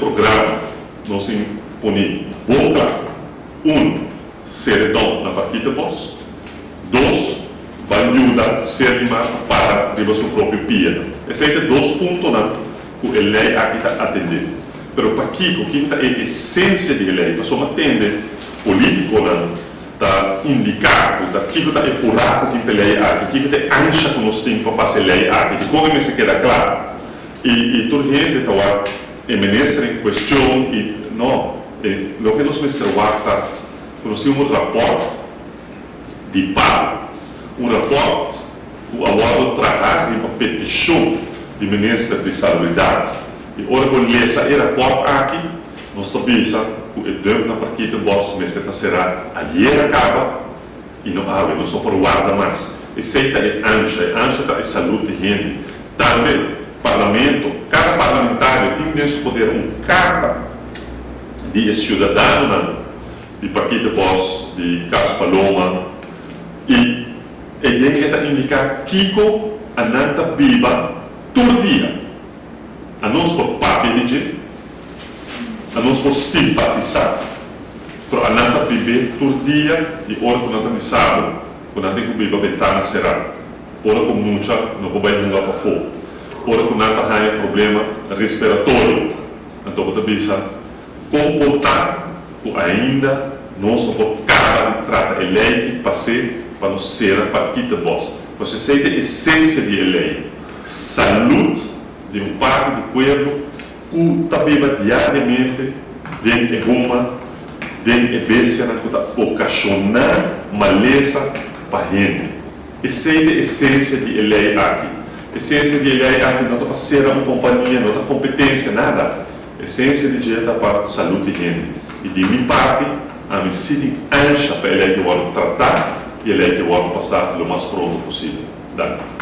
programa nos tin poni bon kla, Uno, sera e dump na Parkietenbos. Dos, ban yuda Serlimar pa para riba su propio pia. Esei ta e dos puntonan ku e lei aki ta atendé. Pero pakiko? Kiko ta e esensia di e lei? Pasobra tende polítikonan ta indiká ku ta kiko ta e purá ku tin pa e lei aki, kiko ta e ansha ku nos tin pa pasa e lei aki, dikon e mester keda kla. I i tur hende ta wak e minister en kuestion i no, e loke nos mester wak ta ku nos tin un rapòrt di paro, un rapòrt ku a wòrdu traha riba petishon di minister di Salubridat i ora ku lesa e rapòrt aki nos ta bisa ku e dump na Parkietenbos mester ta será ayera kaba i no awe, nos no por warda mas. Esei ta e ansha, e ansha ta e salud di hende. Tambe Parlamento, kada parlamentario tin den su poder un karta di e siudadanonan di Parkietenbos, di Cas Paloma i Eiden e ta indiká kiko a nan ta biba tur dia. Anos por papia di dje, anos por simpatisá, pero a nan ta bib'é tur dia i ora ku nan ta bisa bo ku nan tin ku biba bentana será, ora ku mucha no por bai hunga pafó, ora ku nan ta haña problema respiratorio, anto bo ta bisa, Kon por ta ku ainda nos no por kaba di trata e lei ki pas'é pa nos sera Parkietenbos? Pasobra esei ta e esensia di e lei, salud di un parti di pueblo ku ta biba diariamente den e huma, den e bestianan ku ta okashoná malesa pa hende. Esei ta e esensia di e lei aki. Esensia di e lei aki no ta pa sera un kompania, no ta kompetensia, nada. Esensia di dje ta pa salud di hende. I di mi parti, ami si tin ansha pa e lei ke wòrdu tratá i e lei ke wòrdu pasá lo mas pronto posibel. Danki.